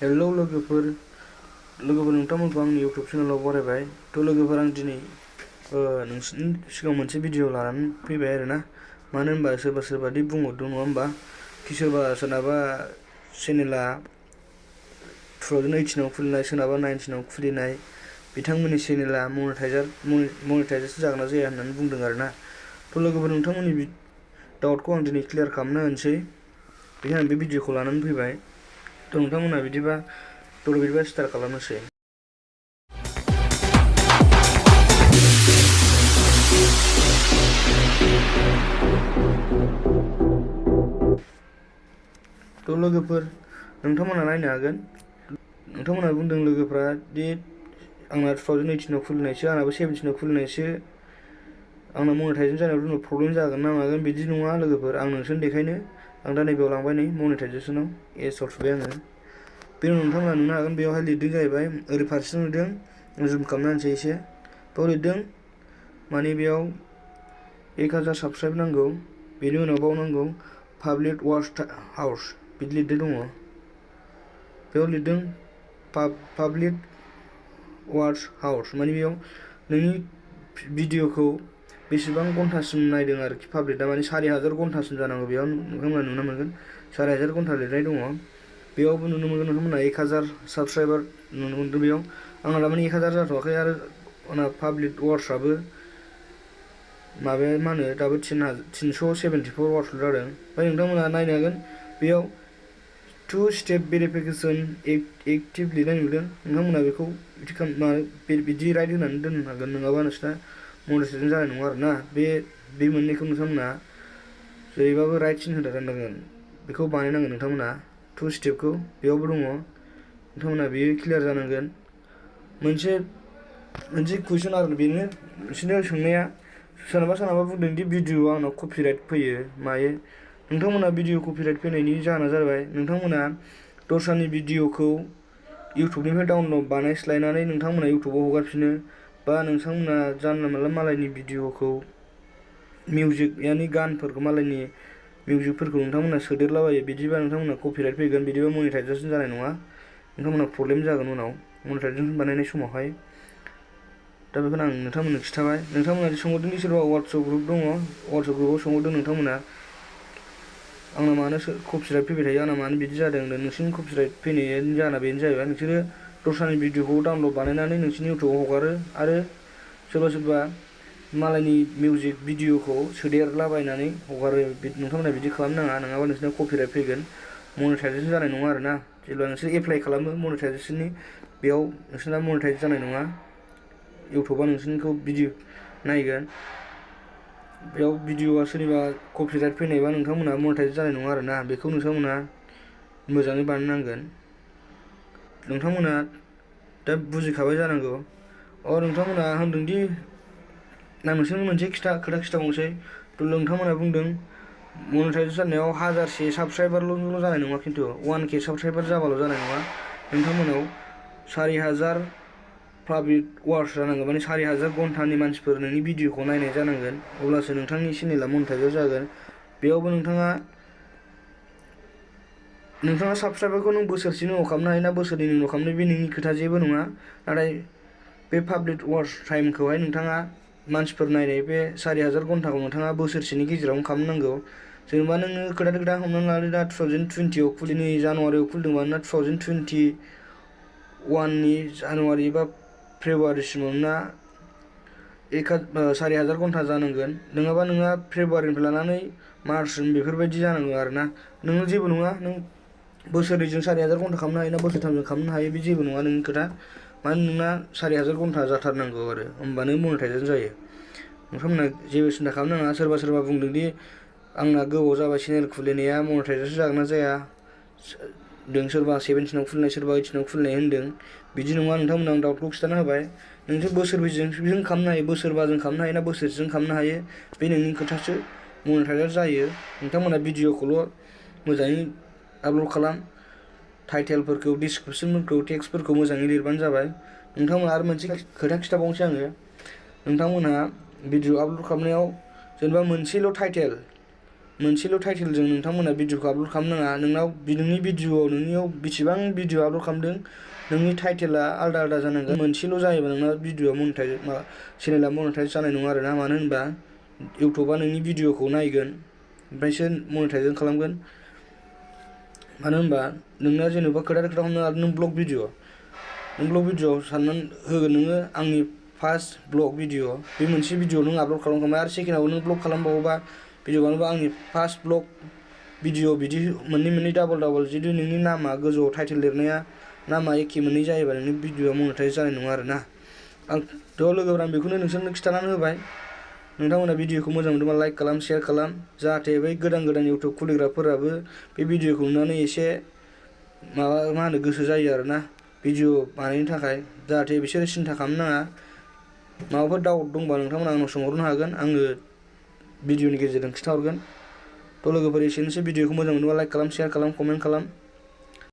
Hello लोगोफोर नोंथांमोनखौ आंनि YouTube चेनेलाव बरायबाय। थ' लोगोफोर आं दिनै नोंसोरनि सिगाङाव मोनसे भिडिअ लानानै फैबाय आरोना। मानो होनबा सोरबा सोरबादि बुंहरदों नङा होमबा कि सोरनाबा चेनेला 2018 आव खुलिनाय, सोरनाबा 19 आव खुलिनाय, बिथांमोननि चेनेला मनिटाइजसो जागोन ना जाया होननानै बुंदों आरोना। थ' लोगोफोर नोंथांमोननि डाउटखौ आं दिनै क्लियार खालामना होनोसै। बेखायनो आं बे भिडिअखौ लानानै फैबाय। थ' नोंथांमोनहा बिदिबा स्टार्ट खालामनोसै। थ' लोगोफोर नोंथांमोनहा नायनो हागोन। नोंथांमोनहा बुंदों लोगोफ्रा दि आंना 2018 आव खुलिनायसो, आंनाबो 17 आव खुलिनायसो, आंना मनिटाइजेसन जानायाव प्रब्लेम जागोन ना मागोन। बिदि नङा लोगोफोर, आं नोंसोरनो देखायनो आं दा नैबेयाव लांबाय, नै मनिटाइजेसनाव एसआव थुबाय आङो। बेयाव नोंथांमोना नुनो हागोन, बेयावहाय लिरदों जाहैबाय, ओरै फारसेथिं नुदों, जुम खालामना होनोसै एसे। बेयाव लिरदों माने बेयाव 1000 साबस्क्राइब नांगौ, बेनि उनाव बाव नांगौ पाब्लिक वाच हाउस, बिदि लिरदों दङ। बेयाव लिरदों पाब्लिक वाच हाउस, माने बेयाव नोंनि भिडिअखौ बेसेबां घन्टासिम नायदों आरोखि पाब्लिकआ, माने 4000 घन्टासिम जानांगौ। बेयाव नोंथांमोना नुनो मोनगोन 4000 घन्टा लिरनाय दङ। बेयावबो नुनो मोनगोन नोंथांमोना 1000 साबस्क्राइबार नुनो मोनगोन बेयाव। आंना दामाने 1000 जाथ'वाखै, आरो आंना पाब्लिक वाचआबो माबाया मा होनो दाबो 374 वाचल' जादों। ओमफ्राय नोंथांमोना नायनो हागोन, बेयाव 2 स्टेप भेरिफिकेसन एक्टिभ लिरनाय नुदों। नोंथांमोना बेखौ बिदि राइट होनानै दोननो हागोन, नङाबा नोंसिना मनिटाइजेसन जानाय नङा आरोना। बे मोननैखौ नोंथांमोना जेरैबाबो राइट सिन होनांगोन, बेखौ बानायनांगोन नोंथांमोना 2 स्टेपखौ। बेयावबो दङ, नोंथांमोना बेयो क्लियार जानांगोन। मोनसे कुइसन आरो बेनो बिसोरनो सोंनाया, सोरनाबा बुंदों दि भिडिअ आंनाव कपिराइट फैयो मायो। नोंथांमोना भिडिअ कपिराइट फैनायनि जाहोना जाबाय, नोंथांमोना दस्रानि भिडिअखौ इउटुबनिफ्राय डाउनलड बानायस्लायनानै नोंथांमोना इउटुबाव हगारफिनो, बा नोंथांमोना जानला मोनला मालायनि भिडिअखौ मिउजिक यानि गानफोरखौ, मालायनि मिउजिकफोरखौ नोंथांमोना सोदेरलाबायो। बिदिबा नोंथांमोना कपिराइट फैगोन, बिदिबा मनिटाइजेसन जानाय नङा, नोंथांमोना प्रब्लेम जागोन उनाव मनिटाइजेसन बानायनाय समावहाय। दा बेखौनो आं नोंथांमोननो खिन्थाबाय। नोंथांमोना सोंहरदों दि सोरबा वाट्सएप ग्रुप दङ, वाट्सएप ग्रुपआव सोंहरदों नोंथांमोना आंना मानो कपिराइट फैबाय थायो, आंना मानो बिदि जादों होनदों। नोंसिनि कपिराइट फैनायनि जाहोना बेनो जाहैबाय, नोंसोरो दस्रानि भिडिअखौ डाउनलड बानायनानै नोंसिनि इउटुबाव हगारो, आरो सोरबा मालायनि मिउजिक भिडिअखौ सोदेरलाबायनानै हगारो। नोंथांमोना बिदि खालामनो नाङा, नङाबा नोंसिना कपिराइट फैगोन, मनिटाइजेसन जानाय नङा आरोना। जेब्ला नोंसोर एप्लाइ खालामो मनिटाइजेसननि, बेयाव नोंसोरना मनिटाइज जानाय नङा। इउटुबा नोंसोरनिखौ भिडिअ नायगोन, बेयाव भिडिअआ सोरनिबा कपिराइट फैनायबा नोंथांमोना मनिटाइज जानाय नङा आरोना। बेखौ नोंथांमोना मोजाङै बानायनांगोन। नोंथांमोना दा बुजिखाबाय जानांगौ। नोंथांमोना होनदोंदि आं नोंसोरनो मोनसे खोथा खिथाबावनोसै। नोंथांमोना बुंदों मनिटाइज जानायाव 1000 साबस्क्राइबारल' जानाय नङा, खिन्थु 1K साबस्क्राइबार जाबाल' जानाय नङा। नोंथांमोनाव 4000 पाब्लिक वाच जानांगोन, माने 4000 घन्टानि मानसिफोर नोंनि भिडिअखौ नायनाय जानांगोन, अब्लासो नोंथांनि चेनेला मनिटाइज जागोन। बेयावबो नोंथाङा साबस्क्राइबारखौ नों बोसोरसेनि उनाव खालामनो हायो ना बोसोरनैनि उनाव खालामनो, बे नोंनि खोथा, जेबो नङा। नाथाय बे पाब्लिक वाच टाइमखौहाय नोंथाङा मानसिफोर नायनाय बे 4000 घन्टाखौ नोंथाङा बोसोरसेनि गेजेरावनो खालामनांगौ। जेनेबा नोङो खोथा हमनानै लादो, दा 2020 आव खुलिनाय जानुवारियाव खुलिदोंबा ना 2021 नि जानुवारि बा फेब्रुवारिसिमाव नोंना 4000 घन्टा जानांगोन, नङाबा नोंहा फेब्रुवारिनिफ्राय लानानै मार्चसिम बेफोरबायदि जानांगौ आरोना। नोङो जेबो नङा, नों बोसोरनैजों 4000 घन्टा खालामनो हायो ना बोसोरथामजों खालामनो हायो, बे जेबो नङा नोंनि खोथा। माने नोंना 4000 घन्टा जाथारनांगौ, आरो होमबानो मनिटाइजेसन जायो। नोंथांमोना जेबो सिन्था खालामनो नाङा। सोरबा बुंदोंदि आंना गोबाव जाबाय चेनेल खुलिनाया, मनिटाइजेसन जागोन ना जाया सोरबा 17 आव खुलिनाय, सोरबा 18 आव खुलिनाय होनदों। बिदि नङा, नोंथांमोना आं डाउटखौ खिन्थाना होबाय। नोंसोर बोसोरब्रैजों खालामनो हायो, बोसोरबाजों खालामनो हायो ना बोसोरसेजों खालामनो हायो, बे नोंनि खोथासो। मनिटाइजेसन जायो। नोंथांमोना भिडिअखौल' मोजाङै आपल'ड खालाम, टाइटेलफोरखौ, डिसक्रिपसनफोरखौ, टेक्सटफोरखौ मोजाङै लिरबानो जाबाय। नोंथांमोना आरो मोनसे खोथा खिन्थाबावनोसै आङो। नोंथांमोनहा भिडिअ आपल'ड खालामनायाव जेनेबा मोनसेल' टाइटेल मोनसेल' टाइटेलजों नोंथांमोना भिडिअखौ आपल'ड खालामनाङा। नोंनि नोंनियाव बेसेबां भिडिअ आपल'ड खालामदों नोंनि टाइटेला आलदा आलदा जानांगोन। मोनसेल' जायोबा नोंना भिडिअआ चेनेला मनेटाइज जानाय नङा आरोना। मानो होनबा इउटुबा नोंनि भिडिअखौ नायगोन ओमफ्रायसो मनेटाइजेसन खालामगोन। मानो होनबा नोंना जेनेबा खोथा हमना लादो नों ब्लग भिडिअ साननानै होगोन नोङो आंनि फार्स्ट ब्लग भिडिअ बे मोनसे भिडिअ नों आपल'ड खालामखांबाय आरो सेकेन्डआव नों ब्लग खालामबावोबा भिडिअ बानायबा आंनि फार्स्ट ब्लग भिडिअ बिदि मोननै डाबल जुदि नोंनि नामा गोजौआव टाइटेल लिरनाया नामा एखे मोननै जायोबा नोंनि भिडिअआ मनेटाइज जानाय नङा आरोना। आंथ' लोगोफोर आं बेखौनो नोंसोरनो खिन्थानानै होबाय। नोंथांमोना भिडिअखौ मोजां मोनदोंबा लाइक खालाम, शेयार खालाम, जाहाथे बै गोदान इउटुब खुलिग्राफोराबो बे भिडिअखौ नुनानै एसे गोसो जायो आरोना भिडिअ बानायनो थाखाय, जाहाथे बिसोरो सिन्था खालामनो नाङा। माबाफोर डाउट दंबा नोंथांमोना आंनाव सोंहरनो हागोन, आङो भिडिअनि गेजेरजों खिन्थाहरगोन। थ' लोगोफोर एसेनोसै। भिडिअखौ मोजां मोनोबा लाइक खालाम, शेयार खालाम, कमेन्ट खालाम।